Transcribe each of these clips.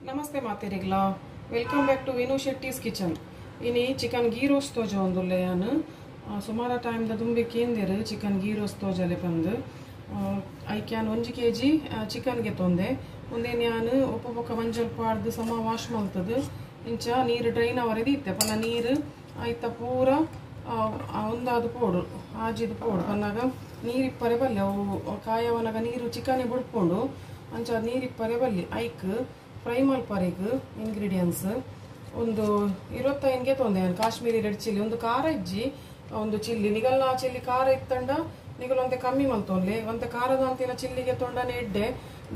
ನಮಸ್ತೆ ಮಾತೆರಿಗ್ಲಾ, welcome back to Vinu Shetty's kitchen. ಇನಿ chicken ghee roast ತೋಜ ಒಂದುಲ್ಲೆ ಯಾನ್ ಸುಮಾರ ಟೈಮ್ದ ದುಂಬೆ ಕೇಂದಿರು ಚಿಕನ್ ಗೀ ರೋಸ್ಟ್ ತೋಜಲೆ ಪಂದು. ಐಕ್ಯಾನ್ 1 ಕೆಜಿ ಚಿಕನ್ಗೆ ತೊಂದೆ ಒಂದೇನು ಯಾನ್ ಉಪ್ಪು ಬೊಕ್ಕ ಮಂಜಲ್ ಪಾಡ್ದು ಸಮ ವಾಶ್ ಮಲ್ತದು ಇಂಚ ನೀರು ಡ್ರೈನ್ ಅವರೆದು ಇತ್ತೆ ಪನ್ನ ನೀರು ಐತ ಪೂರ ಒಂದಾದು ಪೋಡು ಆಜಿದು ಪೋಡು ಪನ್ನಾಗ ನೀರು ಇಪ್ಪರೆ ಬಲ್ಲೆ ಅವು ಕಾಯವನಾಗ ನೀರು ಚಿಕನೇ ಬುಡ್ಪೋಡು ಅಂಚ ನೀರು ಇಪ್ಪರೆ ಬಲ್ಲಿ. ಐಕ್ ಫ್ರೈ ಮಲ್ಪರೆಗ್ ಇಂಗ್ರೀಡಿಯೆಂಟ್ಸ್ ಒಂದು 25ಗೆ ತೊಂದೆ ಕಾಶ್ಮೀರಿ ರೆಡ್ ಚಿಲ್ಲಿ ಒಂದು ಖಾರ ಇಜ್ಜಿ ಒಂದು ಚಿಲ್ಲಿ ನಿಗಲ್ನ ಚಿಲ್ಲಿ ಖಾರ ಇತ್ತಂಡ ನಿಗಲ್ ಒಂತೆ ಕಮ್ಮಿ ಮಲ್ತೊನ್ಲೆ ಒಂತೆ ಖಾರದ ಅಂತಿನ ಚಿಲ್ಲಿಗೆ ತೊಂಡನೆ ಎಡ್ಡೆ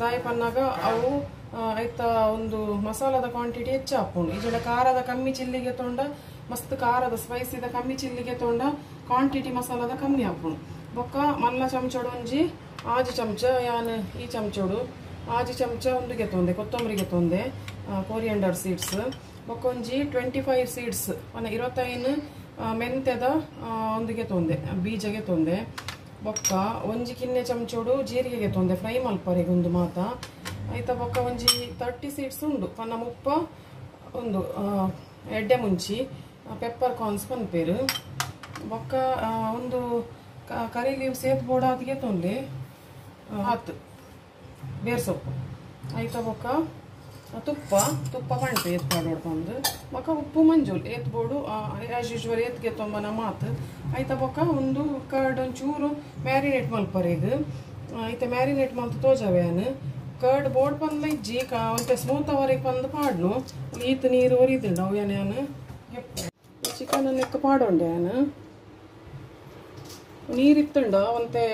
ದಾಯಿ ಪನ್ನಾಗ ಅವು ಐತ ಒಂದು ಮಸಾಲದ ಕ್ವಾಂಟಿಟಿ ಹೆಚ್ಚಾಪುಂಡು. ಈಜಡ ಖಾರದ ಕಮ್ಮಿ ಚಿಲ್ಲಿಗೆ ತೊಂಡ ಮಸ್ತ್ ಖಾರದ ಸ್ಪೈಸಿದ ಕಮ್ಮಿ ಚಿಲ್ಲಿಗೆ ತೊಂಡ ಕ್ವಾಂಟಿಟಿ ಮಸಾಲದ ಕಮ್ಮಿ ಆಪುಂಡು. ಬೊಕ್ಕ ಮಲ್ಲ ಚಮಚೋಡು ಒಂಜಿ ಆಜಿ ಚಮಚ ಯಾನ್ ಈ ಚಮಚೋಡು ಆಜಿ ಚಮಚ ಒಂದುಗೆ ತೊಂದೆ ಕೊತ್ತಂಬರಿಗೆ ತೊಂದೆ ಕೊರಿಯಂಡರ್ ಸೀಡ್ಸ್ ಬೊಕ್ಕ ಒಂಜಿ 25 ಸೀಡ್ಸ್ ಅನ್ನ 25 ಮೆಂತ್ಯದ ಒಂದುಗೆ ತೊಂದೆ ಬೀಜಗೆ ತೊಂದೆ. ಬೊಕ್ಕ ಒಂಜಿ ಕಿನ್ನೆ ಚಮಚೋಡು ಜೀರಿಗೆಗೆ ತೊಂದೆ ಫ್ರೈ ಮಲ್ಪರೆಗ್ ಒಂದು ಮಾತ ಐತ. ಬೊಕ್ಕ ಒಂಜಿ 30 ಸೀಡ್ಸ್ ಉಂಡು ಪನ್ನ ಮುಪ್ಪ ಒಂದು ಎಡ್ಡೆ ಮುಂಚಿ ಪೆಪ್ಪರ್ ಕಾರ್ನ್ಸ್ ಪನ್ಪೇರು. ಬೊಕ್ಕ ಒಂದು ಕರಿ ಲೀವ್ಸ್ ಏತ್ ಬೋಡ ಅದಕ್ಕೆ ತೊಂದೆ ಆತು ಬೇರ್ ಸೊಪ್ಪು ಐತ. ಬೊಕ್ಕ ತುಪ್ಪ ತುಪ್ಪ ಪಂಟು ಏತ್ ಪಾಡೋಡು ಬಂದು ಬೊಕ್ಕ ಉಪ್ಪು ಮಂಜೂಲ್ ಏತ್ ಬೋಡು ಆ್ಯಸ್ ಯೂಶುವಲ್ ಏತ್ಗೆ ತೊಂಬನ ಮಾತು ಐತ. ಬೊಕ್ಕ ಒಂದು ಕರ್ಡ್ ಒಂಚೂರು ಮ್ಯಾರಿನೇಟ್ ಮಲ್ಪರೆಗ್ ಐತ ಮ್ಯಾರಿನೇಟ್ ಮಲ್ತು ತೋಜವ್ಯಾನ್ ಕರ್ಡ್ ಬೋರ್ಡ್ ಪಂದ್ಲ ಇಜ್ಜಿ ಒಂತೆ ಸ್ಮೂತ್ ಅವರಿಗೆ ಪಂದು ಪಾಡ್ನು ಈತ್ ನೀರು ಒರಿದುಂಡು ಅವು ಯಾನ್ ಚಿಕನ್ ನೆಕ್ಕ ಪಾಡೊಂಡೆ ಯಾನ್ ನೀರಿತ್ತುಂಡ ಒಂತೆ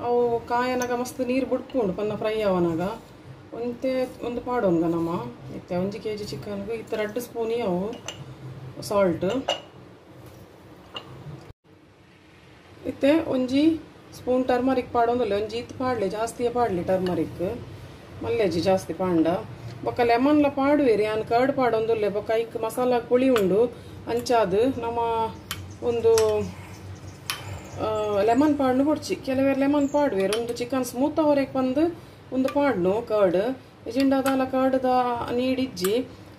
ಅವು ಕಾಯನಾಗ ಮಸ್ತ್ ನೀರು ಬುಡ್ಕೊಂಡು ಪನ್ನ ಫ್ರೈ ಅವನಾಗ ಒಂತೆ ಒಂದು ಪಾಡೋನ್ಗ ನಮ್ಮ ಇತ್ತೆ 1 ಕೆಜಿ ಚಿಕನ್ಗೆ ಇತ್ತ 2 ಸ್ಪೂನಿ ಅವು ಸಾಲ್ಟ್ ಇತ್ತೆ ಒಂಜಿ ಸ್ಪೂನ್ ಟರ್ಮರಿಕ್ ಪಾಡೊಂದುಲ್ಲೆ ಒಂಜಿ ಇತ್ತು ಪಾಡ್ಲೆ ಜಾಸ್ತಿಯೇ ಪಾಡ್ಲಿ ಟರ್ಮರಿಕ್ ಮಲ್ಲೆಜ್ಜಿ ಜಾಸ್ತಿ ಪಾಂಡ. ಬೊಕ್ಕ ಲೆಮನ್ಲ ಪಾಡುವೇರಿ ಯಾನ್ ಕರ್ಡ್ ಪಾಡೊಂದುಲ್ಲೆ. ಬೊಕ್ಕ ಐಕ್ ಮಸಾಲ ಪುಳಿ ಉಂಡು ಅಂಚಾದು ನಮ್ಮ ಒಂದು ಲೆಮನ್ ಪಾಡ್ನು ಬೊಡ್ಚಿ ಕೆಲವೇರು ಲೆಮನ್ ಪಾಡುವೇರು ಒಂದು ಚಿಕನ್ ಸ್ಮೂತ್ ಅವರೆಗೆ ಬಂದು ಒಂದು ಪಾಡ್ನು ಕರ್ಡ್ ಇಜಿಂಡ ದಾಲ ಕರ್ಡ್ದ ನೀಡಿಜ್ಜಿ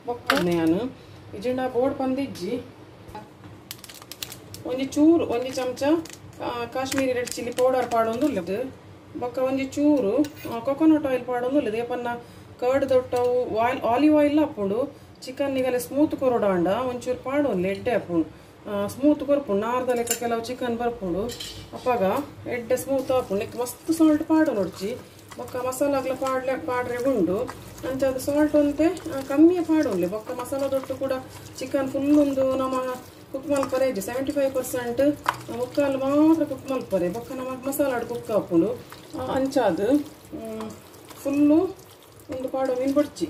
ಬೊಕ್ಕ ಯಾನು ಇಜಿಂಡ ಬೋರ್ಡ್ ಪಂದಿಜ್ಜಿ. ಒಂಜಿ ಚೂರು ಒಂಜಿ ಚಮಚ ಕಾಶ್ಮೀರಿ ರೆಡ್ ಚಿಲ್ಲಿ ಪೌಡರ್ ಪಾಡೊಂದುಲ್ಲದು. ಬೊಕ್ಕ ಒಂಜಿ ಚೂರು ಕೊಕೊನಟ್ ಆಯಿಲ್ ಪಾಡೊಂದುಲ್ಲದು ಏಪನ್ನ ಕರ್ಡ್ ದೊಟ್ಟವು ಆಯಿಲ್ ಆಲಿವ್ ಆಯಿಲ್ ಹಾಪುಂಡು ಚಿಕನ್ ನಿಗಲೆ ಸ್ಮೂತ್ ಕೊರೊಡಾಂಡ ಒಂಚೂರು ಪಾಡೊಂದು ಎಡ್ಡೆ ಹಾಪುಂಡು ಸ್ಮೂತ್ ಕೊರ್ಪುಂಡು ನಾರ್ದ ಲೆಕ್ಕ ಕೆಲವು ಚಿಕನ್ ಬರ್ಪುಂಡು ಅಪ್ಪಾಗ ಎಡ್ಡೆ ಸ್ಮೂತ್ ಹಾಪುಂಡು. ನೆಕ್ ಮಸ್ತ್ ಸಾಲ್ಟ್ ಪಾಡು ನೋಡ್ಚಿ ಬೊಕ್ಕ ಮಸಾಲಾಗ್ಲ ಪಾಡ್ಲೆ ಪಾಡ್ರೆ ಉಂಡು ಅಂಚ ಅದು ಸಾಲ್ಟ್ ಒಂತೆ ಕಮ್ಮಿಯೇ ಪಾಡೊನ್ಲೆ. ಬೊಕ್ಕ ಮಸಾಲ ದೊಟ್ಟು ಕೂಡ ಚಿಕನ್ ಫುಲ್ ಒಂದು ನಮ್ಮ ಕುಕ್ ಮಲ್ಪರೆ 75% ಮುಕ್ಕಾಲು ಮಾತ್ರ ಕುಕ್ ಮಲ್ಪರೆ ಬೊಕ್ಕ ನಮ್ಮ ಮಸಾಲಾಡ್ ಕುಕ್ ಹಾಪುಂಡು ಅಂಚಾದು ಫುಲ್ಲು ಒಂದು ಪಾಡೋ ಮೀನು ಬಡ್ಚಿ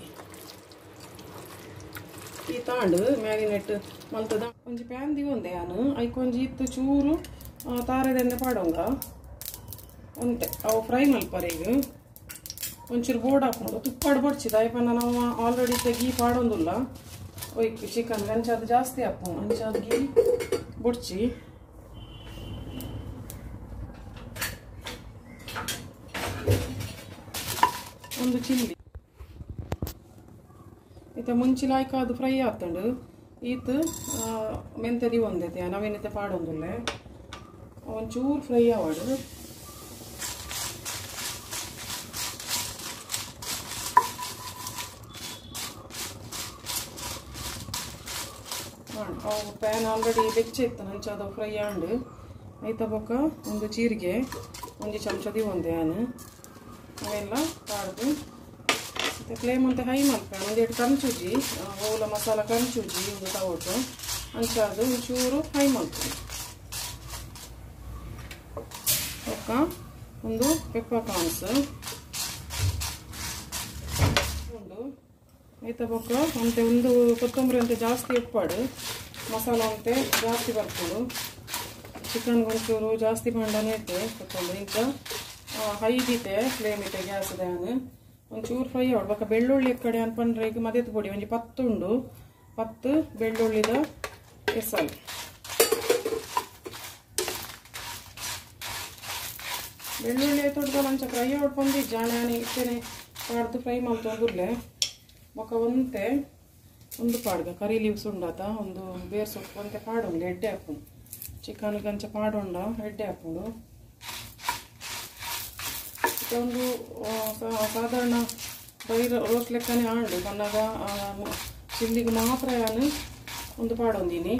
ಈ ತಾಂಡು ಮ್ಯಾರಿನೇಟ್ ಮಲ್ತದ. ಒಂಜಿ ಪ್ಯಾನ್ ದಿವೊಂದೆ ಯಾನು ಐಕ್ ಒಂಜಿ ಇತ್ತು ಚೂರು ತಾರೆದೆಣ್ಣೆ ಪಾಡೋಂಗ ಒಂತೆ ಅವು ಫ್ರೈ ಮಲ್ಪರೆಗ್ ಒಂಚೂರು ಬೋರ್ಡ್ ಹಾಕೊಂಡು ತುಪ್ಪಾಡು ಬಡ್ಚಿದ ಐಪನ್ನ ನಾವು ಆಲ್ರೆಡಿ ಗೀ ಪಾಡೊಂದುಲ್ಲ ಒಯ್ಕ್ ಚಿಕನ್ ಅಂಚಾದು ಜಾಸ್ತಿ ಹಾಪು ಅಂಚಾದು ಗೀ ಬುಡ್ಚಿ. ಒಂದು ಚಿಲ್ಲಿ ಇತ್ತೆ ಮುಂಚಿ ಲಾಯ್ಕ ಅದು ಫ್ರೈ ಆತಂಡು ಈತ್ ಮೆಂತ್ಯದಿ ಒಂದೈತೆ ನಾವೇನೈತೆ ಪಾಡೊಂದುಲ್ಲೆ ಒಂಚೂರು ಫ್ರೈ ಆವಡು. ಅವು ಪ್ಯಾನ್ ಆಲ್ರೆಡಿ ಬೆಚ್ಚ ಇತ್ತು ನಂಚ ಅದು ಫ್ರೈ ಆಂಡು ಐತ. ಬೊಕ್ಕ ಒಂದು ಜೀರಿಗೆ ಒಂಜಿ ಚಮಚದಿ ಒಂದೆ ಯಾನು ಅವೆಲ್ಲ ಪಾಡ್ದು ಮತ್ತು ಫ್ಲೇಮ್ ಅಂತ ಹೈ ಮಲ್ಪೆ ಒಂದೆರಡು ಕಂಚುಜಿ ಓಲ ಮಸಾಲ ಕಂಚುಜಿ ಒಂದು ತವಟು ಅಂಚಾದು ಒಂಚೂರು ಹೈ ಮಲ್ಪೆ. ಬೊಕ್ಕ ಒಂದು ಪೆಪ್ಪರ್ ಕಾರ್ನ್ಸ್ ಉಂಡು ಐತ. ಬೊಕ್ಕ ಅಂತೆ ಒಂದು ಕೊತ್ತಂಬರಿ ಅಂತೆ ಜಾಸ್ತಿ ಉಪ್ಪಾಡು ಮಸಾಲ ಅಂತೆ ಜಾಸ್ತಿ ಬರ್ಪುಂಡು ಚಿಕನ್ ಒಂಚೂರು ಜಾಸ್ತಿ ಪಾಂಡನೇ ಇತ್ತೆ ಕೊತ್ತಂಬರಿ ಇಂಚ ಹೈದಿತೆ ಫ್ಲೇಮ್ ಇತ್ತೆ ಗ್ಯಾಸ್ ದ್ಯಾನ್ ಒಂಚೂರು ಫ್ರೈ ಆವಡು. ಬೊಕ್ಕ ಬೆಳ್ಳುಳ್ಳಿ ಕಡೆ ಅನ್ಪಂಡ್ರೆ ಈಗ ಮದೆತ್ ಪೊಡಿ ಒಂಜಿ 10 ಉಂಡು 10 ಬೆಳ್ಳುಳ್ಳಿದ ಎಸಲ್ ಬೆಳ್ಳುಳ್ಳಿ ತೊಡ್ದಲ್ಲ ಅಂಚ ಫ್ರೈ ಆವಡ್ ಪಂದಿಜ್ಜಿ ಆಣೆ ಇತ್ತೇನೆ ಪಾಡ್ದು ಫ್ರೈ ಮಲ್ತೊಂದುಲ್ಲೆ. ಬೊಕ ಒಂತೆ ಒಂದು ಪಾಡ್ಗ ಕರಿ ಲೀವ್ಸ್ ಉಂಡಾತ ಒಂದು ಬೇರ್ ಸೊಪ್ಪು ಒಂತೆ ಪಾಡೊಂಡು ಎಡ್ಡೆ ಹಾಪುಂಡು ಚಿಕನ್ ಗಂಚ ಪಾಡೊಂಡ ಎಡ್ಡೆ ಹಾಪುಂಡು ಒಂದು ಸಾಧಾರಣ ಡ್ರೈ ರೋಸ್ಟ್ ಲೆಕ್ಕನೆ ಆಂಡು ಪನ್ನಗ ಚಿಲ್ಲಿಗೆ ಮಾತ್ರ ಯಾನು ಒಂದು ಪಾಡೊಂದಿನಿ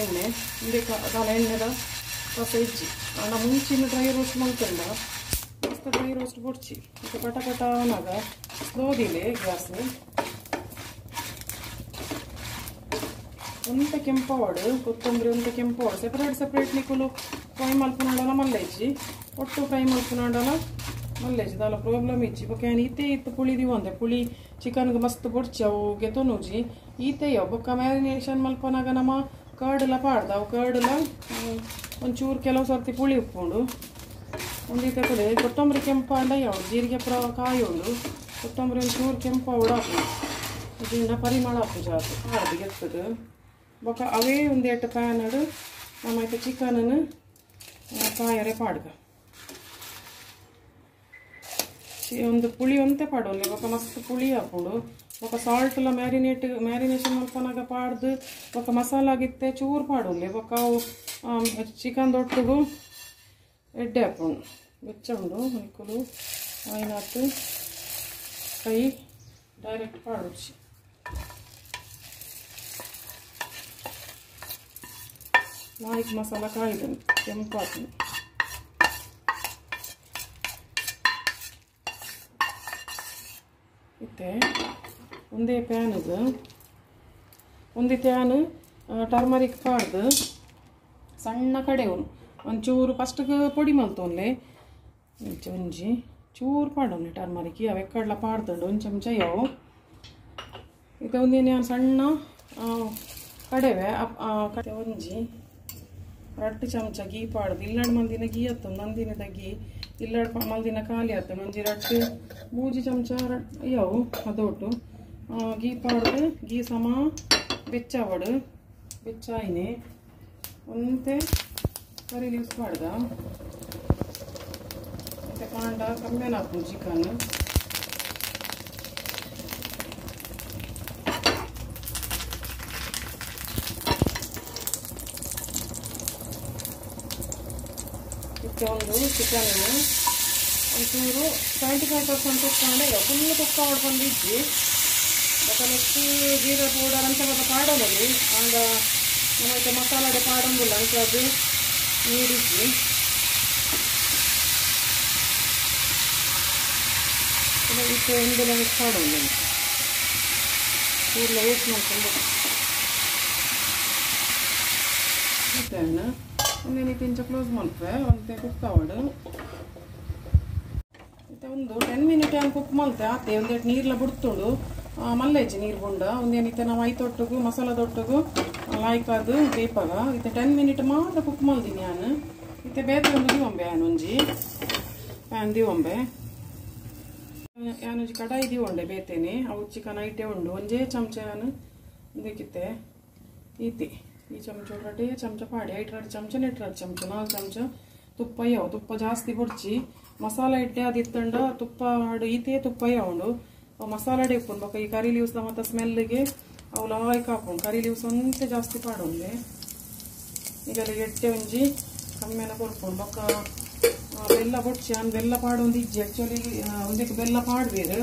ಎಣ್ಣೆ ಇಂದೆ ದಾಲ ಎಣ್ಣೆದ ಕಸ ಇಜ್ಜಿ ಆಂಡ ಮುಂಚಿನ ಡ್ರೈ ರೋಸ್ಟ್ ಮಲ್ತುಂಡ ಮಸ್ತ್ ಡ್ರೈ ರೋಸ್ಟ್ ಬೊಡ್ಚಿ ಇತ್ತೆ ಪಟ ಪಟ ಆನಗ ಸ್ಲೋ ದಿಲೆ ಗ್ಯಾಸ್ ಒಂತೆ ಕೆಂಪವಾಡು ಕೊತ್ತಂಬರಿ ಒಂತೆ ಕೆಂಪವಾಡು ಸೆಪರೇಟ್ ಸೆಪರೇಟ್ ನಿಕುಲು ಫ್ರೈ ಮಲ್ಪುನಾಂಡಲ ಮಲ್ಲ ಇಜ್ಜಿ ಒಟ್ಟು ಫ್ರೈ ಮಲ್ಪುನಾಂಡಲ ಮಲ್ಲ ಇಜ್ಜಿ ದಾಲ ಪ್ರಾಬ್ಲಮ್ ಇಜ್ಜಿ ಬೊಕ ಯಾನ್ ಈತೆ ಇತ್ತು ಪುಳಿ ದಿವಂದೆ ಪುಳಿ ಚಿಕನ್ಗೆ ಮಸ್ತ್ ಬೊಡ್ಚಿ ಅವು ಗೆತೊನುಜಿ ಈತೆ ಬೊಕ್ಕ ಮ್ಯಾರಿನೇಷನ್ ಮಲ್ಪನಾಗ ನಮ್ಮ ಕರ್ಡ್ಲ ಪಾಡ್ದ ಅವು ಕರ್ಡ್ಲ ಒಂಚೂರು ಕೆಲವು ಸರ್ತಿ ಪುಳಿ ಉಪ್ಪುಂಡು ಒಂದೀತೆ ಕಡೆ ಕೊತ್ತಂಬರಿ ಕೆಂಪಾಂಡ ಯಾವ ಜೀರಿಗೆ ಪೂರ ಕಾಯಿ ಉಂಡು ಕೊತ್ತಂಬರಿ ಒಂಚೂರು ಕೆಂಪಾವಡು ಹಾಪುಂಡು ಇದರಿಂದ ಪರಿಮಳ ಹಾಪು ಜಾಸ್ತಿ ಪಾಡ್ದು ಗೆತ್ತದು ಬೊಕ ಅವೇ ಒಂದೆಟ್ಟು ಪ್ಯಾನಡು ನಮ್ಮ ಐತೆ ಚಿಕನನ್ನು ಕಾಯರೆ ಪಾಡ್ಗ ಒಂದು ಪುಳಿ ಒಂತೆ ಪಾಡೊಂದು ಬೊಕ ಮಸ್ತ್ ಪುಳಿ ಹಾಪುಂಡು ಬೊಕ ಸಾಲ್ಟ್ ಎಲ್ಲ ಮ್ಯಾರಿನೇಷನ್ ಮಲ್ಪನಾಗ ಪಾಡ್ದು ಬೊಕ ಮಸಾಲ ಆಗಿತ್ತೆ ಚೂರು ಪಾಡೊಂದು ಬೊಕ ಅವು ಚಿಕನ್ ದೊಟ್ಟುಗು ಎಡ್ಡೆ ಹಾಪುಂಡು ಬೆಚ್ಚ ಉಂಡು ನಿಕುಲು ಆಯ್ನಾತು ಕೈ ಡೈರೆಕ್ಟ್ ಪಾಡೊಡ್ಚಿ ಲಾಯ್ಕ್ ಮಸಾಲ ಕಾಯ್ದು ಕೆಂಪಾತು ಇತ್ತೆ ಒಂದೇ ಪ್ಯಾನ್ಗೆ ಒಂದೇ ಪ್ಯಾನ್ ಟರ್ಮರಿಕ್ ಪಾಡ್ದು ಸಣ್ಣ ಕಡೆವು ಒಂಚೂರು ಫಸ್ಟ್ಗೆ ಪೊಡಿ ಮಲ್ತೊನ್ಲೆ ಒಂಜಿ ಚೂರು ಪಾಡೊನ್ಲೆ ಟರ್ಮರಿಕ್ ಅವು ಎಕ್ಕಡ್ಲ ಪಾಡ್ದುಂಡು ಒಂದು ಚಮಚ ಯಾವು ಇತ್ತೆ ಒಂದೇನು ಯಾನ್ ಸಣ್ಣ ಕಡೆವೆ ಕಡೆ ಒಂಜಿ ರಡ್ಡು ಚಮಚ ಗೀ ಪಾಡ್ದು ಇಲ್ಲಡ್ ಮಲ್ದಿನ ಗೀ ಅತ್ತೊಂದು ನಂದಿನದ ಗೀ ಇಲ್ಲಡ್ ಮಲ್ದಿನ ಖಾಲಿ ಆತಂಡು ಒಂಜಿ ರಡ್ಡು ಮೂಜಿ ಚಮಚ ಅಯ್ಯವು ಅದೊಟ್ಟು ಗೀ ಪಾಡ್ದು ಗೀ ಸಮ ಬೆಚ್ಚಾವಡು ಬೆಚ್ಚಾಯಿನಿ ಒಂತೆ ಕರಿ ಲೀವ್ಸ್ ಪಾಡ್ದ ಮತ್ತೆ ಕಾಂಡ ಕಮ್ಮಿನ ಹಾಪುಂಡು ಚಿಕನ್ ಇತ್ತೆ ಒಂದು ಚಿಕನ್ ಒಂಚೂರು 75% ಕುಕ್ ಆಂಡ ಫುಲ್ ಕುಕ್ ಆವಡ್ ಇಜ್ಜಿ ಬೊಕ ನೆಕ್ಸ್ಟ್ ಜೀರಾ ಪೌಡರ್ ಅಂಚ ಮಾತ ಪಾಡೊನೊಲಿ ಆಂಡ ನಮ ಇತ್ತೆ ಮಸಾಲಡೆ ಪಾಡೊಂದುಲ್ಲ ಅಂಚಾದ್ ನೀರಿಜ್ಜಿ ಇತ್ತೆ ಒಂದೆಲ ಮಿಕ್ಸ್ ಪಾಡೊಂದು ಚೂರ್ಲ ವೇಸ್ಟ್ ಮಲ್ಕೊಂಡು ಇತ್ತೆ ಒಂದೇನೈತೆ ಇಂಚ ಕ್ಲೋಸ್ ಮಲ್ಪೆ ಒಂತೆ ಕುಕ್ ಆವಡ್ ಇತ್ತೆ ಒಂದು 10 ಮಿನಿಟ್ ಯಾನ್ ಕುಕ್ ಮಲ್ತೆ ಆತೆ ಒಂದೆಟ್ ನೀರ್ಲ ಬುಡ್ತುಂಡು ಮಲ್ಲ ಇಜ್ಜಿ ನೀರು ಬುಂಡ ಒಂದೇನಿತ್ತೆ ನಾವು ಐತೊಟ್ಟುಗು ಮಸಾಲದೊಟ್ಟುಗು ಲಾಯ್ಕಾದ್ ಬೇಪಾಗ ಇತ್ತೆ 10 ಮಿನಿಟ್ ಮಾತ್ರ ಕುಕ್ ಮಲ್ದಿನಿ ಯಾನ್ ಇತ್ತೆ ಬೇತೆ ಒಂದು ದಿವಂಬೆ ಯಾನ್ ಒಂಜಿ ಪ್ಯಾನ್ ದಿವಂಬೆ ಯಾನ್ ಒಂಜಿ ಕಡಾಯಿ ದಿವಂಡೆ ಬೇತೇನೆ ಅವು ಚಿಕನ್ ಐಟೆ ಉಂಡು ಒಂಜೇ ಚಮಚ ಯಾನ್ ಒಂದಕ್ಕಿತ್ತೆ ಈತೆ ಈ ಚಮಚ ರಡ್ಡೇ ಚಮಚ ಪಾಡಿ ಐಟ್ ರಡ್ಡು ಚಮಚ ನೆಟ್ ರಡ್ಡು ಚಮಚ 4 ಚಮಚ ತುಪ್ಪ ಯಾವ ತುಪ್ಪ ಜಾಸ್ತಿ ಬೊಡ್ಚಿ ಮಸಾಲ ಇಟ್ಟೆ ಅದಿತ್ತಂಡ ತುಪ್ಪ ಹಾಡು ಈತೆ ತುಪ್ಪ ಉಂಡು ಮಸಾಲ ಉಪ್ಪುಂಡು ಬೊಕ ಈ ಕರಿ ಲೀವ್ಸ್ ಮತ್ತು ಸ್ಮೆಲ್ಗೆ ಅವು ಲಾಯ್ಕ್ ಹಾಪುಂಡು ಕರಿ ಲೀವ್ಸ್ ಒಂತೆ ಜಾಸ್ತಿ ಪಾಡೊಂದೆ ಈಗ ಎಡ್ಡೆ ಒಂಜಿ ಕಮ್ಮಿನ ಕೊರ್ಪುಂಡು ಬೊಕ ಬೆಲ್ಲ ಬೊಡ್ಚಿ ಯಾನ್ ಬೆಲ್ಲ ಪಾಡೊಂದು ಇಜ್ಜಿ ಆ್ಯಕ್ಚುಲಿ ಒಂದಕ್ಕೆ ಬೆಲ್ಲ ಪಾಡ್ವೇರು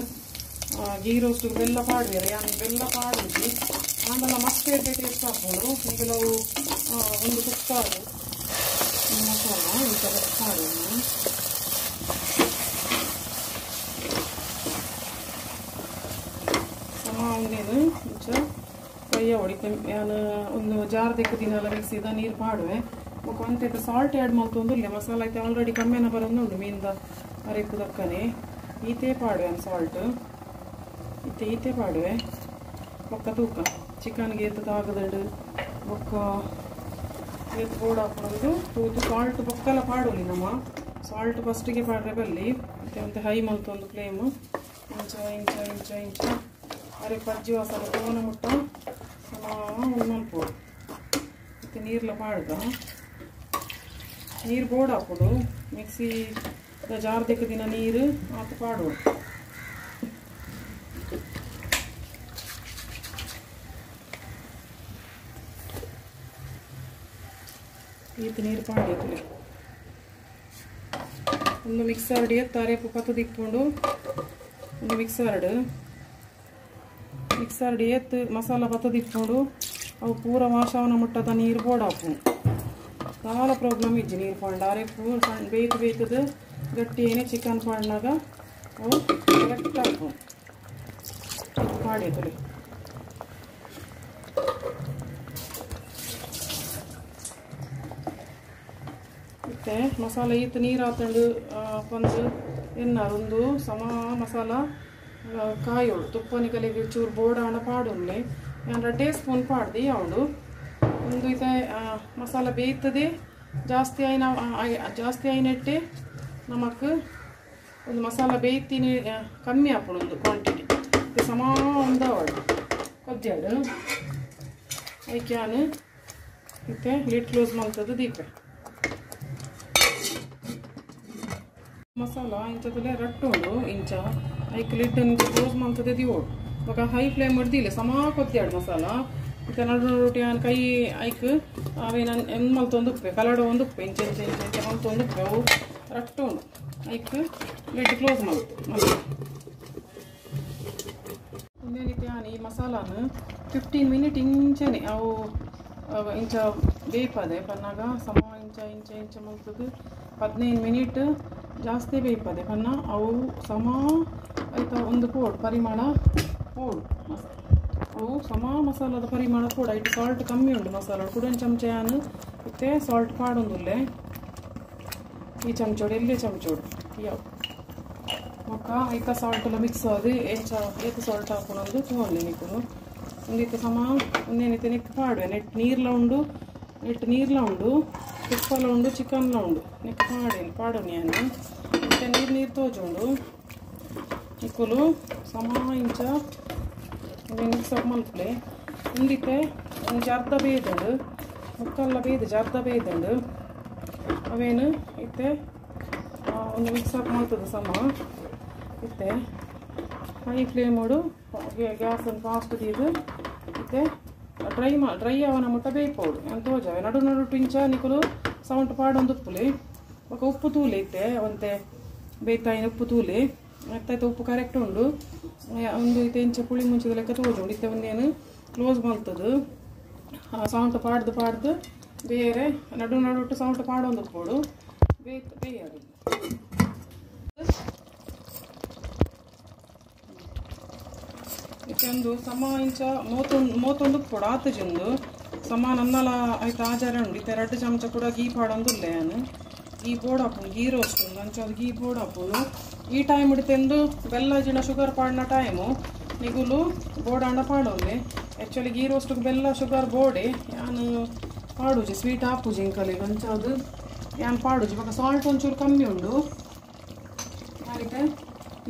ಗೀ ರೋಸ್ಟ್ಗೆ ಬೆಲ್ಲ ಪಾಡ್ವೇರು ಯಾನ್ ಬೆಲ್ಲ ಪಾಡುಜಿ ಆಂಡಲ ಮಸ್ತ್ ಎಡ್ಡೆ ಟೇಸ್ಟ್ ಹಾಪುಂಡು ಈಗಲವು ಒಂದು ಕುಕ್ಕಾದು ಮಸಾಲ ಈ ಥರ ಪಾಡೋಣ ಸಮ ಒಂದೇನು ಇಂಚ ಫ್ರೈ ಹೊಡಿತೆ ಯಾನ್ ಒಂದು ಜಾರ್ ದೆಕ್ಕು ದಿನಲ ಮಿಕ್ಸಿದ ನೀರು ಪಾಡುವೆ ಬೊಕ ಒಂತೆ ಸಾಲ್ಟ್ ಆ್ಯಡ್ ಮಲ್ತೊಂದುಲ್ಲೆ ಮಸಾಲ ಐತೆ ಆಲ್ರೆಡಿ ಕಮ್ಮಿನ ಬರೋದುಂಡು ಮೀನ್ದ ಅರೆಪು ದಕ್ಕನೆ ಈತೆ ಪಾಡುವೆ ಸಾಲ್ಟ್ ಇತ್ತೆ ಈತೆ ಪಾಡುವೆ ಬೊಕ್ಕ ತೂಕ ಚಿಕನ್ಗೆ ಏತ್ ತಾಗದುಂಡು ಬೊಕ್ಕ ಏತ್ ಬೋಡ್ ಹಾಕೊಂಡು ತೂತು ಸಾಲ್ಟ್ ಬೊಕ್ಕಲ ಪಾಡೊಲಿ ನಮ್ಮ ಸಾಲ್ಟ್ ಫಸ್ಟಿಗೆ ಪಾಡ್ರೆ ಬಲ್ಲಿ ಮತ್ತೆ ಒಂತೆ ಹೈ ಮಲ್ತೊಂದು ಫ್ಲೇಮು ಇಂಚ ಇಂಚ ಇಂಚ ಇಂಚ ಅರೆ ಪಜ್ಜಿ ವಾಸನ ತೋನ ಮುಟ್ಟ ಸಮ ಒಂದು ಮಲ್ಪೊಡು ಮತ್ತು ನೀರ್ಲ ಪಾಡ್ದ ನೀರು ಬೋಡ್ ಹಾಕೋಡು ಮಿಕ್ಸಿ ಜಾರ್ ದೆಕ್ಕ ದಿನ ನೀರು ಆತು ಪಾಡೋಡು. ಈತ ನೀರು ಪಾಡಿ ತುಲೆ ಒಂದು ಮಿಕ್ಸರ್ ಏತ್ ಅರೆಪು ಪತ್ತುದಿಪ್ಪುಂಡು ಒಂದು ಮಿಕ್ಸರ್ಡ್ ಮಿಕ್ಸರ್ಡ್ ಏತ್ ಮಸಾಲ ಪತ್ತುದಿಪ್ಪುಂಡು ಅವು ಪೂರ ವಾಶವನ ಮುಟ್ಟದ ನೀರು ಬೋಡಾಪುಂಡು ದಾಲ ಪ್ರಾಬ್ಲಮ್ ಇಜ್ಜಿ ನೀರು ಪಾಂಡ ಅರೆಪು ಬೇಯ್ತು ಬೇಯ್ತದ ಗಟ್ಟಿ ಏನೇ ಚಿಕನ್ ಪಾಡ್ನಾಗ ಅವು ಕರೆಕ್ಟ್ ಆಪುಂಡು ಪಾಡಿ ತುಲೆ ಮತ್ತೆ ಮಸಾಲೆ ಈತ ನೀರು ಹಾಕೊಂಡು ಪಂದು ಎನ್ನಾರು ಒಂದು ಸಮ ಮಸಾಲ ಕಾಯೋಳು ತುಪ್ಪನಿಕಲಿಗೆ ಚೂರು ಬೋಡಾಣ ಪಾಡುನ್ಲೆ ನಾನು 2 ಸ್ಪೂನ್ ಪಾಡ್ದು ಯಾವುಂಡು ಒಂದು ಈತ ಮಸಾಲ ಬೇಯ್ತದೆ ಜಾಸ್ತಿ ಆಯ್ನ ಜಾಸ್ತಿ ಆಯ್ನೆಟ್ಟೆ ನಮಕ್ ಒಂದು ಮಸಾಲ ಬೇಯ್ತೀನಿ ಕಮ್ಮಿ ಆಪುಂಡು ಒಂದು ಕ್ವಾಂಟಿಟಿ ಸಮ ಒಂದು ಅವಳು ಕೊದ್ಯಾಡು ಐಕ್ಯಾನು ಇತ್ತೆ ಲಿಡ್ ಕ್ಲೋಸ್ ಮಲ್ತದ್ದು ದೀಪೆ ಮಸಾಲ ಇಂಚದಲ್ಲೇ ರಟ್ಟುಂಡು ಇಂಚ ಐಕ್ ಲಿಡ್ ಕ್ಲೋಸ್ ಮಲ್ತದೆ ದಿವೋಡು ಬೊಕ ಹೈ ಫ್ಲೇಮ್ ಹಿಡ್ದಿಲ್ಲ ಸಮ ಕೊದ್ಯಾಡು ಮಸಾಲ ಇತ್ತೆ ನಡು ರೊಟ್ಟಿ ಕೈ ಐಕ್ ಅವೇನ ಎನ್ ಮಲ್ತೊಂದು ಉಪ್ಪೆ ಕಲಡ ಒಂದು ಉಪ್ಪೆ ಇಂಚ ಇಂಚ ಇಂಚ ಇಂಚ ಮಲ್ತೊಂದು ಉಪ್ಪೆ ಅವು ರಟ್ಟುಂಡು ಐಕ್ ಲಿಡ್ ಕ್ಲೋಸ್ ಮಲ್ತು ಒಂದೇನಿತ್ತೆ ಈ ಮಸಾಲಾನ 15 ಮಿನಿಟ್ ಇಂಚನೆ ಅವು ಇಂಚ ಬೇಯ್ಪದೆ ಪನ್ನಾಗ ಸಮ ಇಂಚ ಇಂಚ ಇಂಚ ಮಲ್ತದ್ದು 15 ಮಿನಿಟ್ ಜಾಸ್ತಿ ಬೇಯ್ಪದೆ ಪನ್ನ ಅವು ಸಮ ಆಯ್ತಾ ಒಂದು ಪೋಡು ಪರಿಮಾಣ ಪೋಡು ಅವು ಸಮ ಮಸಾಲದ ಪರಿಮಾಣ ಪೋಡು ಐಟ್ ಸಾಲ್ಟ್ ಕಮ್ಮಿ ಉಂಟು ಮಸಾಲ ಕೂಡ ಒಂದು ಚಮಚ ಯಾನು ಇತ್ತೆ ಸಾಲ್ಟ್ ಪಾಡೊಂದುಲ್ಲೆ ಈ ಚಮಚೋಡು ಎಲ್ಲೇ ಚಮಚೋಡು ಯಾವ ಬೊಕ್ಕ ಐತ ಸಾಲ್ಟ್ ಎಲ್ಲ ಮಿಕ್ಸ್ ಆದು ಎಂಚ ಏತ ಸಾಲ್ಟ್ ಹಾಕೊಂಡು ತೂವೊಂದು ನಿಕುಲು ಒಂದಿತ್ತೆ ಸಮ ಒಂದೇನಿತ್ತೆ ನೆಕ್ ಪಾಡುವೆ ನೆಟ್ ನೀರ್ಲ ಉಂಡು ನೆಟ್ ನೀರ್ಲ ಉಂಡು ತುಪ್ಪಲ ಉಂಡು ಚಿಕನ್ಲ ಉಂಡು ನೆಕ್ ಪಾಡೇನು ಪಾಡೋನಿ ಯಾನು ಮತ್ತೆ ನೀರು ನೀರು ತೋಜುಂಡು ನಿಕುಲು ಸಮ ಇಂಚ ಮಿಕ್ಸ್ ಅಪ್ ಮಲ್ಪಲೆ ಒಂದಿತ್ತೆ ಒಂಜಿ ಅರ್ಧ ಬೇಯ್ದುಂಡು ಮುಕ್ಕಲ್ಲ ಬೇಯ್ದು ಅರ್ಧ ಬೇಯ್ದುಂಡು ಅವೇನು ಇತ್ತೆ ಒಂದು ಮಿಕ್ಸ್ ಅಪ್ ಮಲ್ತದ ಸಮ ಇತ್ತೆ ಹೈ ಫ್ಲೇಮೋಡು ಗ್ಯಾಸನ್ನು ಫಾಸ್ಟ್ ದೀದು ಇತ್ತೆ ಡ್ರೈ ಡ್ರೈ ಅವನ ಮುಟ್ಟ ಬೇಯ್ಪೋಡು ಅಂತ ತೋಜಾವೆ ನಡು ನಡು ಟಿಂಚ ನಿಕುಲು ಸೌಂಟ್ ಪಾಡೊಂದು ಉಪ್ಪುಲಿ ಬೊಕ ಉಪ್ಪು ತೂಲೆ ಇತ್ತೆ ಒಂತೆ ಬೇಯ್ತಾಯಿನ ಉಪ್ಪು ತೂಲೆ ಅತ್ತಾಯ್ತು ಉಪ್ಪು ಕರೆಕ್ಟ್ ಉಂಡು ಒಂದು ಇತ್ತೆ ಇಂಚ ಪುಳಿ ಮುಂಚಿದ ಲೆಕ್ಕ ತೋಜುಂಡು ಇತ್ತೆ ಒಂದೇನು ಕ್ಲೋಸ್ ಮಲ್ತದು ಸೌಂಟ್ ಪಾಡ್ದು ಪಾಡ್ದು ಬೇರೆ ನಡು ನಡುಟ್ಟು ಸೌಂಟ್ ಪಾಡೊಂದು ಉಪ್ಪೋಡು ಬೇಯ್ತು ಬೇಯಾಡು ಒಂದು ಸಮ ಇಂಚ ಮೂವತ್ತೊಂದು ಉಪ್ಪೋಡು ಆತುಜೊಂದು ಸಮ ನನ್ನಲ ಆಯ್ತು ಆಚಾರ ಉಂಡು ಇತ್ತೆ 2 ಚಮಚ ಕೂಡ ಗೀ ಪಾಡೊಂದುಲ್ಲೆ ಯಾನು ಗೀ ಬೋಡಾಪುಂಡು ಗೀ ರೋಸ್ಟ್ ಉಂಡು ಅಂಚ ಅದು ಗೀ ಬೋಡಾಪುಂಡು ಈ ಟೈಮ್ ಇಡ್ತೆಂದು ಬೆಲ್ಲ ಜಿನ ಶುಗರ್ ಪಾಡಿನ ಟೈಮು ನಿಗುಲು ಬೋಡಾಂಡ ಪಾಡೊಂದೆ ಆ್ಯಕ್ಚುಲಿ ಗೀ ರೋಸ್ಟ್ಗೆ ಬೆಲ್ಲ ಶುಗರ್ ಬೋಡೆ ಯಾನು ಪಾಡುಜಿ ಸ್ವೀಟ್ ಆಪುಜಿ ಇಂಕಲಿಗೆ ಅಂಚ ಅದು ಯಾನು ಪಾಡುಜಿ ಬೊಕ ಸಾಲ್ಟ್ ಒಂಚೂರು ಕಮ್ಮಿ ಉಂಡು ಯಾನಿತ್ತೆ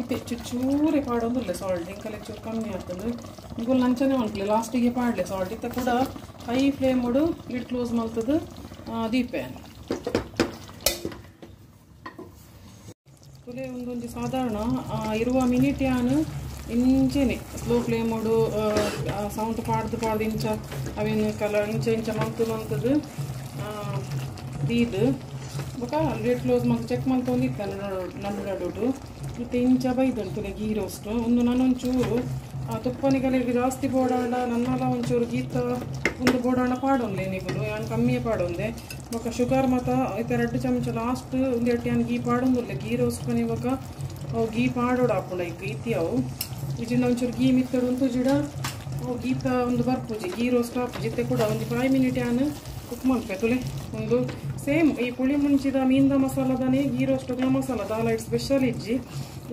ಇತ್ತೆ ಚೂರೇ ಪಾಡೊಂದುಲ್ಲೆ ಸಾಲ್ಟ್ ಇಂಕಲಿಗೆ ಚೂರು ಕಮ್ಮಿ ಆಗ್ತದೆ ನಿಗುಲು ಅಂಚನೆ ಮಲ್ಪಲೆ ಲಾಸ್ಟಿಗೆ ಪಾಡಲೆ ಸಾಲ್ಟ್ ಇತ್ತೆ ಕೂಡ ಹೈ ಫ್ಲೇಮೋಡು ಲಿಡ್ ಕ್ಲೋಸ್ ಮಲ್ತದ್ದು ದೀಪೆ ತುಲೆ ಒಂದೊಂಜಿ ಸಾಧಾರಣ 20 ಮಿನಿಟ್ ಯಾನು ಇಂಚೆನೆ ಸ್ಲೋ ಫ್ಲೇಮೋಡು ಸೌಂಟ್ ಪಾಡ್ದು ಪಾಡ್ದು ಇಂಚ ಅವೇನು ಕಲರ್ ಇಂಚ ಇಂಚ ಮಲ್ತು ಮಲ್ತದ್ದು ದೀದು ಬೊಕ ಲಿಡ್ ಕ್ಲೋಸ್ ಮಲ್ತು ಚೆಕ್ ಮಲ್ತೊಂದಿತ್ತೆ ನಡು ನಡುಟು ಇತ್ತೆ ಇಂಚ ಬೈದುಂಡು ತುಲೆ ಗೀ ರೋಸ್ಟ್ ಒಂದು ನಾನೊಂಚೂರು ತುಪ್ಪನಿಗಲಿಗೆ ಜಾಸ್ತಿ ಬೋಡಾಂಡ ನನ್ನಲ ಒಂಚೂರು ಗೀತ ಒಂದು ಬೋಡಾಂಡ ಪಾಡೊಂದೆ ನಿಗುಲು ಯಾನ್ ಕಮ್ಮಿಯೇ ಪಾಡೊಂದೆ ಬೊಕ ಶುಗರ್ ಮಾತ ಇತ್ತೆ 2 ಚಮಚ ಲಾಸ್ಟ್ ಒಂದೆರಡು ಯಾನ್ ಗೀ ಪಾಡೊಂದುಲ್ಲೆ ಗೀ ರೋಸ್ಟ್ ಪನಿ ಬೊಕ ಅವು ಗೀ ಪಾಡೋಡು ಆಪುಂಡು ಐಕ್ ಇತ್ತಿ ಅವು ಇಜಿಂಡ ಒಂಚೂರು ಗೀ ಮಿತ್ತಡು ಉಂತು ಜಿಡ ಅವು ಗೀತ ಒಂದು ಬರ್ಪುಜಿ ಗೀ ರೋಸ್ಟ್ ಆಪುಜಿ ಇತ್ತೆ ಕೂಡ ಒಂದು 5 ಮಿನಿಟ್ ಯಾನ್ ಕುಕ್ ಮಲ್ಪೆ ತುಲೆ ಒಂದು ಸೇಮ್ ಈ ಪುಳಿ ಮುಂಚಿದ ಮೀನ್ದ ಮಸಾಲದನೇ ಗೀ ರೋಸ್ಟ್ಗಳ ಮಸಾಲ ದಾಲ it special ಇಜ್ಜಿ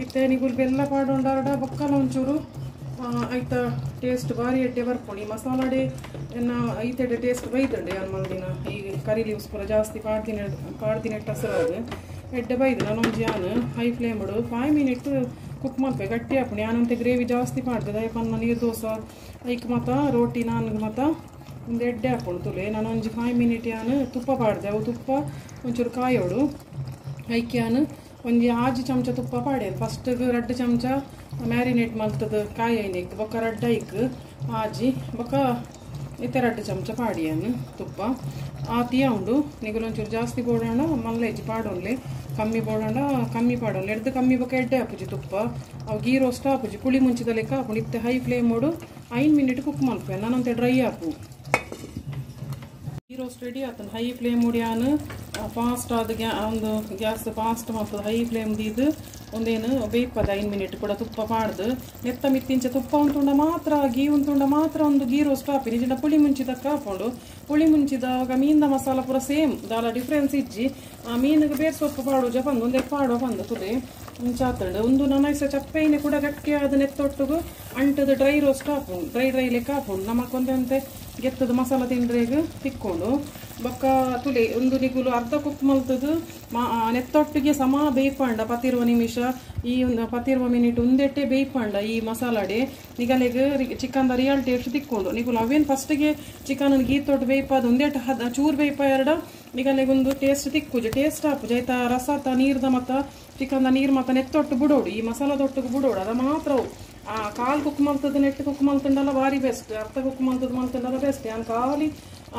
ಇತ್ತೆ ನಿಗುಲು ಬೆಲ್ಲ ಪಾಡೊಂಡಾರಡ ಬೊಕ್ಕಲ ಒಂಚೂರು ಐತ ಟೇಸ್ಟ್ ಭಾರಿ ಎಡ್ಡೆ ಬರ್ಪುಂಡು ಈ ಮಸಾಲಾಡೆ ಎನ್ನ ಐತೆಡೆ ಟೇಸ್ಟ್ ಬೈದುಂಡು ಯಾನ್ ಮಲ್ದಿನ ಈ ಕರಿ ಲೀವ್ಸ್ ಪೂರ ಜಾಸ್ತಿ ಪಾಡ್ದಿನ ಪಾಡ್ದಿನೆಟ್ಟ ಹಸಿರಾದು ಎಡ್ಡೆ ಬೈದು ನಾನೊಂಜಿ ಯಾನ್ ಹೈ ಫ್ಲೇಮ್ಡು 5 ಮಿನಿಟ್ ಕುಕ್ ಮಲ್ಪೆ ಗಟ್ಟಿ ಆಪುಂಡು ಯಾನಂತೆ ಗ್ರೇವಿ ಜಾಸ್ತಿ ಪಾಡ್ದೆ ದಯ ಪನ್ನ ನೀರು ದೋಸೆ ಐಕ್ ಮಾತ ರೋಟಿ ನಾನ್ಗೆ ಮಾತ ಒಂದು ಎಡ್ಡೆ ಆಪುಂಡು ತುಲೆ ನಾನೊಂಜಿ 5 ಮಿನಿಟ್ ಯಾನ್ ತುಪ್ಪ ಪಾಡ್ದೆ ಅವು ತುಪ್ಪ ಒಂಚೂರು ಕಾಯೋಡು ಐಕ್ ಯಾನ್ ಒಂಜಿ 6 ಚಮಚ ತುಪ್ಪ ಪಾಡೇನು ಫಸ್ಟ್ಗೆ 2 ಚಮಚ ಮ್ಯಾರಿನೇಟ್ ಮಲ್ತದ ಕಾಯಿ ಐನೆಕ್ ಬೊಕ್ಕ 2 ಐಕ್ ಆಜಿ ಬೊಕ್ಕ ಇತ್ತೆ 2 ಚಮಚ ಪಾಡಿಯನು ತುಪ್ಪ ಆತಿಯ ಉಂಡು ನಿಗುಲೊಂಚೂರು ಜಾಸ್ತಿ ಬೋಡೋಣ ಮಲ್ಲೆಜ್ಜಿ ಪಾಡೊನ್ಲೆ ಕಮ್ಮಿ ಬೋಡೋಣ ಕಮ್ಮಿ ಪಾಡೊನ್ಲೆ ಎಡ್ದು ಕಮ್ಮಿ ಬೊಕ ಎಡ್ಡೆ ಆಪುಜಿ ತುಪ್ಪ ಅವು ಗೀ ರೋಸ್ಟ್ ಆಪುಜಿ ಪುಳಿ ಮುಂಚಿದ ಲೆಕ್ಕ ಆಪುಂಡು ಇತ್ತೆ ಹೈ ಫ್ಲೇಮ್ ಓಡು 5 ಮಿನಿಟ್ ಕುಕ್ ಮಲ್ಪೆ ನಾನಂತೆ ಡ್ರೈ ಆಪು ಗೀ ರೋಸ್ಟ್ ರೆಡಿ ಆತನ ಹೈ ಫ್ಲೇಮ್ ಉಡಿಯಾನು ಫಾಸ್ಟ್ ಆದ ಒಂದು ಗ್ಯಾಸ್ ಫಾಸ್ಟ್ ಮಾಡ್ತದೆ ಹೈ ಫ್ಲೇಮ್ ದೀದು ಒಂದೇನು ಬೇಯ್ಪದ 5 ಮಿನಿಟ್ ಕೂಡ ತುಪ್ಪ ಪಾಡ್ದು ನೆತ್ತ ಮಿತ್ತಿಂಚ ತುಪ್ಪ ಉಂಟುಂಡ ಮಾತ್ರ ಗೀ ಉಂಟುಂಡ ಮಾತ್ರ ಒಂದು ಗೀ ರೋಸ್ಟ್ ಆಪಿ ನಿಜ ಪುಳಿ ಮುಂಚಿದಕ್ಕ ಹಾಕೊಂಡು ಪುಳಿ ಮುಂಚಿದಾಗ ಮೀನ್ದ ಮಸಾಲ ಪೂರ ಸೇಮ್ ದಾಲ ಡಿಫ್ರೆನ್ಸ್ ಇಜ್ಜಿ ಆ ಮೀನಿಗೆ ಬೇರೆ ಸೊಪ್ಪು ಪಾಡುಜ ಬಂದು ಒಂದೇ ಪಾಡುವ ಬಂದು ತುಲೆ ಮುಂಚಾತಂಡು ಒಂದು ನನ್ನ ಇಷ್ಟ ಚಪ್ಪೆನೆ ಕೂಡ ಗಟ್ಟಿಯಾದ ನೆತ್ತೊಟ್ಟುಗು ಅಂಟದ ಡ್ರೈ ರೋಸ್ಟ್ ಹಾಪುಂಡು ಡ್ರೈ ಡ್ರೈ ಲೆಕ್ಕ ಹಾಪುಂಡು ನಮಕೊಂದಂತೆ ಗೆತ್ತದ ಮಸಾಲ ತಿಂಡ್ರೆಗ್ ತಿಕ್ಕೊಂಡು ಬೊಕ್ಕ ತುಲೆ ಒಂದು ನಿಗುಲು ಅರ್ಧ ಕುಕ್ ಮಲ್ತದು ನೆತ್ತೊಟ್ಟಿಗೆ ಸಮ ಬೇಯ್ಪಂಡ 20 ನಿಮಿಷ ಈ ಒಂದು 20 ಮಿನಿಟ್ ಒಂದೆಟ್ಟೆ ಬೇಯ್ಪಂಡ ಈ ಮಸಾಲಾಡೆ ನಿಗಲೆಗ್ ಚಿಕನ್ the real taste ತಿಕ್ಕೊಂಡು ನಿಗುಲು ಅವೇನು ಫಸ್ಟ್ಗೆ ಚಿಕನ್ ಗೀ ತೊಟ್ಟು ಬೇಯ್ಪಾದ ಒಂದೆಟ್ಟು ಚೂರು ಬೇಯ್ಪ ಎರಡು ನಿಗಲೆಗ್ ಒಂದು ಟೇಸ್ಟ್ ತಿಕ್ಕುಜಿ ಟೇಸ್ಟ್ ಆಪುಜಿ ಆಯ್ತಾ ರಸತ ನೀರ್ದ ಮತ್ತ ಚಿಕನ್ the ನೀರು ಮತ್ತ ನೆತ್ತೊಟ್ಟು ಬಿಡೋಡು ಈ ಮಸಾಲ ತೊಟ್ಟಿಗೆ ಬಿಡೋಡು ಅದ ಮಾತ್ರ ಆ ಕಾಲು ಕುಕ್ ಮಲ್ತದ ನೆಟ್ಟು ಕುಕ್ ಮಲ್ತಂಡಲ್ಲ ಭಾರಿ ಬೆಸ್ಟ್ ಅರ್ಧ ಕುಕ್ ಮಲ್ತದ ಮಲ್ತಂಡಲ್ಲ ಬೆಸ್ಟ್ ನಾನು ಖಾಲಿ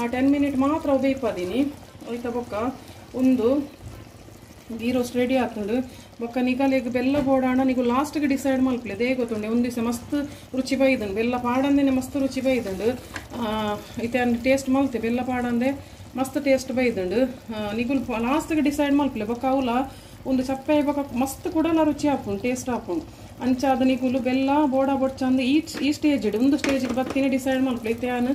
10 ಮಿನಿಟ್ ಮಾತ್ರ ಬೇಯ್ಪದೀನಿ ಆಯ್ತಾ ಬೊಕ್ಕ ಒಂದು ಗೀ ರೋಸ್ಟ್ ರೆಡಿ ಆಗ್ತದೆ ಬೊಕ್ಕ ನಿಗಲೆಗ್ ಬೆಲ್ಲ ಬೋಡಾಣ ನೀವು ಲಾಸ್ಟ್ಗೆ ಡಿಸೈಡ್ ಮಲ್ಪಲೆ they ಗೊತ್ತುಂಡೆ ಒಂದು ದಿವಸ ಮಸ್ತ್ ರುಚಿ ಬೈದಂಡು ಬೆಲ್ಲ ಪಾಡಂದೇನೆ ಮಸ್ತ್ ರುಚಿ ಬೈದಂಡು ಇತ್ತೆ ಟೇಸ್ಟ್ ಮಲ್ತೆ ಬೆಲ್ಲ ಪಾಡಂದೆ ಮಸ್ತ್ ಟೇಸ್ಟ್ ಬೈದಂಡು ನಿಗುಲ್ ಲಾಸ್ಟ್ಗೆ ಡಿಸೈಡ್ ಮಲ್ಪಲೆ ಬೊಕ್ಕ ಅವಲ ಒಂದು ಚಪ್ಪೆ ಬೊಕ್ಕ ಮಸ್ತ್ ಕೂಡ ರುಚಿ ಆಪುಂಡು ಟೇಸ್ಟ್ ಆಪುಂಡು ಅಂಚಾದ ನಿಗುಲು ಬೆಲ್ಲ ಬೋಡ ಬೊಡ್ಚಂದು ಈ ಸ್ಟೇಜ್ ಒಂದು ಸ್ಟೇಜಿಗೆ ಬತ್ತಿನೇ ಡಿಸೈಡ್ ಮಲ್ಪಲೆ ಇತ್ತೆ ಆನು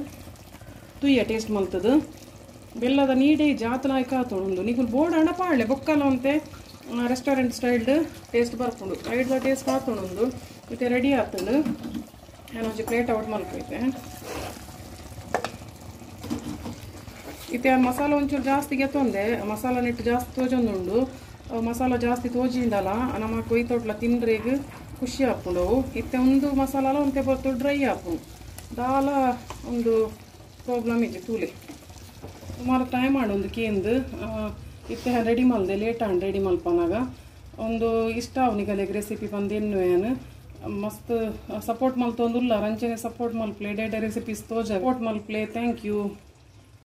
ತುಯ್ಯ ಟೇಸ್ಟ್ ಮಲ್ತದು ಬೆಲ್ಲದ ನೀಡೇ ಜಾತಲಾಯ್ಕ ಆತುಂಡು ನಿಗುಲು ಬೋಡಾಣ ಪಾಡ್ಲೆ ಬೊಕ್ಕಲ ಅಂತೆ ರೆಸ್ಟೋರೆಂಟ್ ಸ್ಟೈಲ್ಡ್ ಟೇಸ್ಟ್ ಬರ್ಪುಂಡು ಐಡ್ದ ಟೇಸ್ಟ್ ಆತುಂಡು ಇತ್ತೆ ರೆಡಿ ಆತುಂಡು ನಾನು ಒಂಜಿ ಪ್ಲೇಟ್ ಔಟ್ ಮಲ್ಪೈತೆ ಇತ್ತೆ ಮಸಾಲ ಒಂಚೂರು ಜಾಸ್ತಿ ಗೆತ್ತೊಂದೆ ಮಸಾಲ ನೆಟ್ಟು ಜಾಸ್ತಿ ತೋಜೊಂದುಂಡು ಮಸಾಲ ಜಾಸ್ತಿ ತೋಜಿಂಡಲ್ಲ ನಮ್ಮ ಕೊಯ್ತೊಟ್ಲ ತಿಂಡ್ರೆಗ್ ಖುಷಿ ಆಪುಂಡು ಇತ್ತೆ ಒಂದು ಮಸಾಲ ಒಂತೆ ಬತ್ತು ಡ್ರೈ ಆಪುಂಡು ದಾಲ ಒಂದು ಪ್ರಾಬ್ಲಮ್ ಇಜ್ಜಿ ತೂಲೆ ಸುಮಾರು ಟೈಮ್ ಆಂಡ್ ಒಂದು ಕೇಂದು ಇತ್ತೆ ರೆಡಿ ಮಲ್ದೆ ಲೇಟ್ ಆಂಡ್ ರೆಡಿ ಮಲ್ಪನಾಗ ಒಂದು ಇಷ್ಟ ಅವನಿಗಲೆಗ್ ರೆಸಿಪಿ ಬಂದು ಎನ್ನುವೇನು ಮಸ್ತ್ ಸಪೋರ್ಟ್ ಮಲ್ತೊಂದುಲ್ಲ ರಂಚನೆ ಸಪೋರ್ಟ್ ಮಲ್ಪ್ಲೆ ಡೇಡ ರೆಸಿಪೀಸ್ ತೋಜ ಸಪೋರ್ಟ್ ಮಲ್ಪ್ಲೆ thank you.